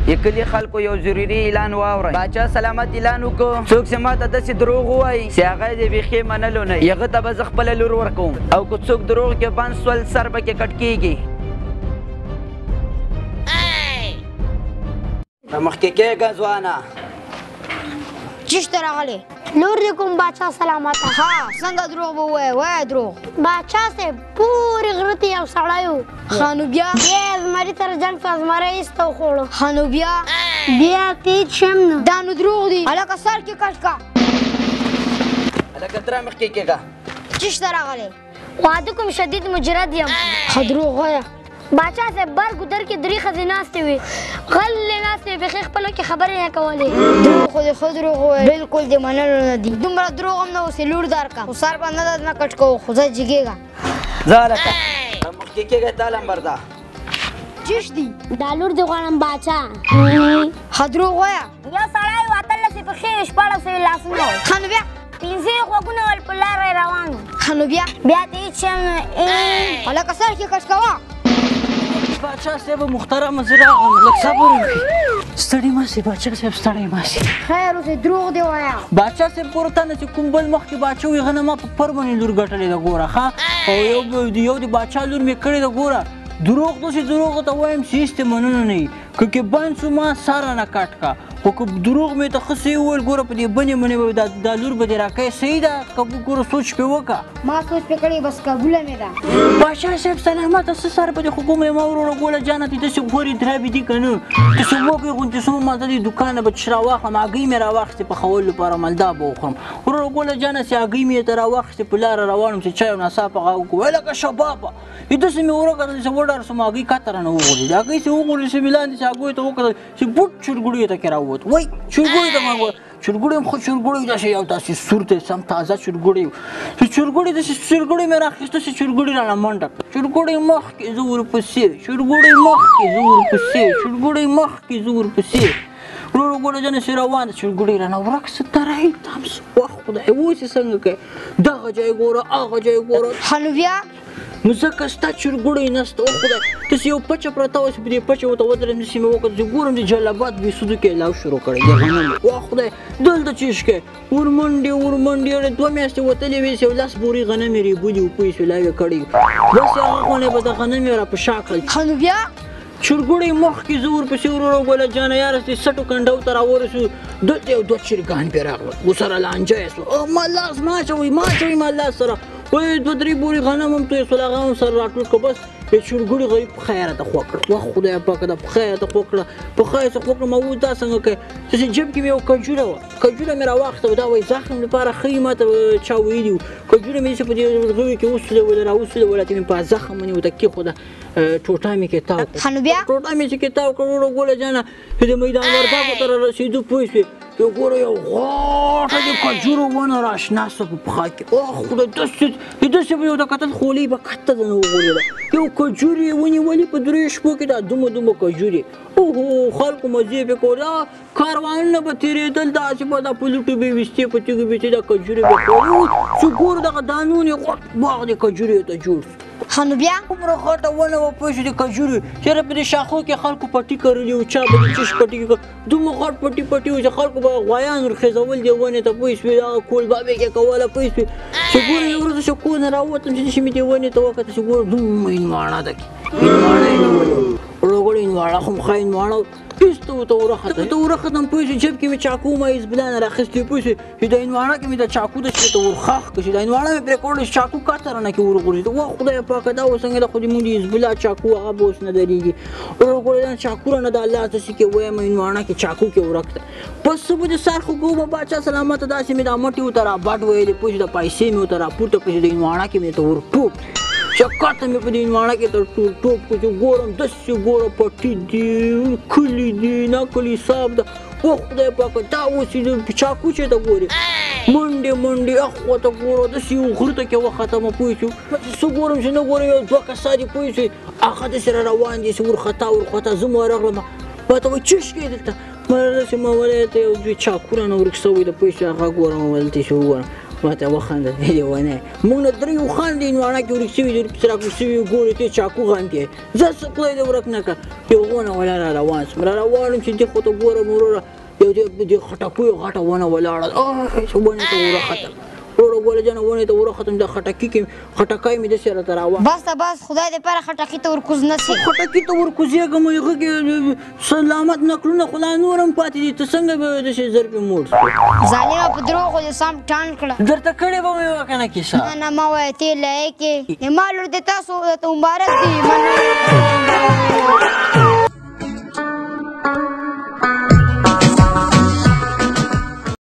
کلي خلکو یو ضروري اعلان واورئ. باچا سلامت اعلان وکړو، څوک چې ماته داسې دروغ ووایي چې هغه یې د بیخي منلو نه، هغه ته به زه خپله لور ورکوم، او که څوک دروغ کې بند سول سر به کې کټ کېږي. مخکې کېږه ځوانه. چیرته راغلې؟ لور دې کوم باچا سلامته. ها څنګه دروغ به ووایې؟ وایه دروغ. باچا صاحب پورې غره ته یو سړی و. ښه نو بیا؟ بیا یې زمري سره جنګ سو، زمری یې ایسته وخوړو. ښه نو بیا؟ بیا هېڅ شی هم نه. دا نو دروغ دي. هلکه سر کې کټ کا. هلکه تر مخکې کېږه. چیرته راغلې؟ واده کوم، شدید مجرد یم. ښه دروغ وایه. باچا صاحب بر ګودر کې درې ښځې ناستې وې، غلې ناستې وې، بیخي خپلو کې خبرې نه کولې. دروغ خو دې ښه دروغ وویل، بلکل د منلو نه دي. دومره دروغ هم نه و چې لور درکړم، خو سر به نه درنه کټ کوو، خو ځه جګېږه. ځه هلکه مخکې کېږه، تا لمبر ده. چیش دي؟ دا لور دې غواړم باچا. ښه دروغ وایه. یو سړی و، 18 یې پښې وې، 16 یې لاسونه وو. ښه نو بیا؟ 5 یې غوږونه ول، په لاره یې روان و. ښه نو بیا؟ بیا ته هېڅ شی هم نه. هلکه سر کې کټ کوه. باچا صاحب محترم، زه راغلم، لږ صبر وکړئ. ستړي مه سئ باچا صاحب، ستړی مه سئ. خیر اوسې، دروغ دې وایه. باچا صاحب ګوره، تا نه چې کوم بل مخکې باچا وي، هغه نه ما په پر باندې لور ګټلې ده ګوره. ښه، او یو د باچا لور مې کړې ده ګوره. دروغ داسې دروغ ته وایم چې هېڅ دې مننه نه وي. که کې بند سو ما سر رانه کټ کا، خو که دروغ مې ته ښه صحیح وویل ګوره په دې بنې منې به دا لور به دې راکوې. صحیح ده که ګوره سوچ پرې وکړه. ما سوچ پرې کړی، بس قبوله مې ده. باچا صاحب سلامته، څه سر به دې خو کوم ما وروره ګوله جانه، ته داسې غورې درابې دي که نه داسې وږی غوندې څومره ما د دې دوکان نه به چې راواخلم، هګۍ مې راواخیستې پخولو لپاره مالدا به وخورم. وروره ګوله جانه چې هګۍ مې ته راواخیستې، په لاره روان وم چې چای او ناڅاپه غږ وکړو، ویل لکه شبابه داسې مې وروکتل چې وډار سوم، هګۍ کته رانه وغورځېدې. هګۍ چې وغورځېدې چې مې لاندې چې هګیو ته وکتل چې بوټ چرګوړیو ته کې راووت. وای چرګوړي ته ما وویل، چرګوړی هم ښه چرګوړی داسې یو داسې سور دی، سم تازه چرګوړی و. چې چرګوړی داسې چرګوړی مې راخیسته چې چرګوړي رانه منډه کړه. چرګوړی مخکې زه ورپسې، چرګوړی مخکې زه ورپسې، چرګوړی مخکې زه ورپسې. وروره ګوره جانه چې روان دی، چرګوړی رانه ورک سه، تری تم سه. واه خدای اوس یې څنګه کوې، دغه ځای ګوره هغه ځای ګوره. ښه نو بیا؟ نو ځکه ستا چرګوړی نشته. او خدای داسې یو پچه پرته وه چې په دې پچه ورته ودرېدم، داسې مې وکتل چې ګورم د جلال اباد بېسودو کې لاو شروع کړی د غنمو. واه خدای دلته چې شکې ورمنډې ورمنډې، یاره 2 میاشتې وتلې وې چې یو 10 بورې غنم یې رېبلي وو، پوه شوې لاو یې کړی وو. بس هغه خونه به د غنم یې را په شا کړل. ښه نو بیا؟ چرګوړی مخکې زه ورپسې وروره ګله جانه یاره چې سټو کنډو ته راورسو، دلته یو 2 چرګان پرې راغلل، ورسره لانجه یې سوه. ما لاس ما اچوئ ما اچوئ ما لاس سره، وایي 2 3 بورې غنم هم توی سول، هغه هم سره راټول کړه. بس یې چرګوړي غریب پښه یې راته خوږ کړه. واه خدای پاکه دا پښه یې راته خوږ کړه، پښه یې څه خوږ کړه. ما وویل دا څنګه کوې؟ داسې جېب کې مې یو کجوره وه، کجوره مې راواخیسته، دا وایي زخم لپاره ښه یې ما ته چا ویلي وو. کجوره مې داسې په دې ورغوي کې وسولوله راوسولوله، ته مې په زخم باندې ورته کېښوده، ټوټه مې کې تاو کړه. ښه نو بیا؟ ټوټه مې چې کې تاو کړه وروره ګوله جانه چې د میدان وردګو ته رارسېدو پوه شوې چې ګوره یو غټه د کجورو ونه راشنه سوه په پښه کې. اوه خدای داسې داسې به یې ورته کتل، خولۍ به کښته درنه وغورځېده. یو کجورې یې ونیولې په 3 شپو کې، دا دومره دومره کجورې. اوهو خلکو مزې پرې کولې، دا کاروانونه به تېرېدل، داسې به دا په لوټو به یې ویستې، په تیږو به یې دا کجورې به خوړې. چې ګورو دغه دانون یې غټ باغ د کجورې ته جوړ سو. ښه نو بیا؟ دومره غټه ونه وه پوه شو د کجورې، چېرې په دې شاخو کې خلکو پټي کرلي وو، چا به د چش پټي کې دومره غټ پټي پټي وو چې خلکو به غویان ورخېژول دې ونې ته پوه شوې، دغه کولبابې کې کوله پوه شوې. چې ګورم یوه ورځ چې کور نه راووتم چې داسې مې دې ونې ته وکتل چې ګورم دومره هندواڼه ده کې، هندواڼه یې نیولې وه. وروره هندواڼه خو ښه هندواڼه وه. ایسته ورته ورختم، ته ورختم پوه شوې، جېب کې مې چاقو ما هېڅ بلا نه راخیستې پوه شوې، چې د هندواڼه کې مې د چاقو داسې ورته ورښخ کړ، چې د هندواڼه مې پرې کړل، چاقو کاته رانه کې ورغورځېد. واه خدای پاکه دا اوس څنګه ده، خو دې مونږ د حزب الله چاقو هغه به اوس نه درېږي. وروره دا چاقو رانه د الله داسې کې وایم هندواڼه کې چاقو کې ورک ده. بس څه به د سر خوږومه باچا سلامته، داسې مې دا مټې ورته رابډ ویلې پوه شوې، د پیسې مې ورته راپورته کړې، چې د هندواڼه کې مې ورته ورټوپ چې کاته مې په دې هندواڼه کې تر ټول ټوپ کړو، چې ګورم داسې ګوره پټي دي، کلي دي، نه کلي حساب ده. وه خدای پاکه دا اوس یې چاقو چېرته ګورې، منډې منډې اخوا ته ګوره داسې یو غره ته کې وختمه پوه شو، څه ګورم چې نه ګورم یو 2 کسان دي پوه شوې، هغه داسې را روان دي چې ورخطا ورخطا. زه مو ورغلم، ما ته وایي چش کوې دلته؟ ما داسې ما ویل ته یو دوی چاقو رانه ورک سوی ده پوه شوې، هغه ګورم دلته چې وګورم. ماته وخندل، لیونی موږ نه درې اوښان دي هندواڼه کې ورک شوي دي، ورپسې راکوز شوي، ګورې ته چاقو غوندې زه څه خدای دې ورک نه کړه. یو ونه ولاړه را روان شوم، را روان وم چې دې خوا ته ګورم وروره، یو دې خټکو یو غټه ونه ولاړه، ونې ته ورختم وروره، ګوله جانه ونې ته ورختم، د خټکي کې خټکی مې داسې راته راوه. بس ته بس، خدای دې پاره خټکي ته ورکوز نه سي. خټکي ته ورکوزېږم، هغه کې سلامت نکلونه خو لا نور هم پاتې دي، ته څنګه به داسې زر پې موړ شوې؟ ظالمه په دروغو دې سم ټان کړه. درته کړې به مې وه که نه کیسه؟ نه نه مه وایه، ته یې لایق یې. ما لور دې تاسو درته مبارک دي. مننه.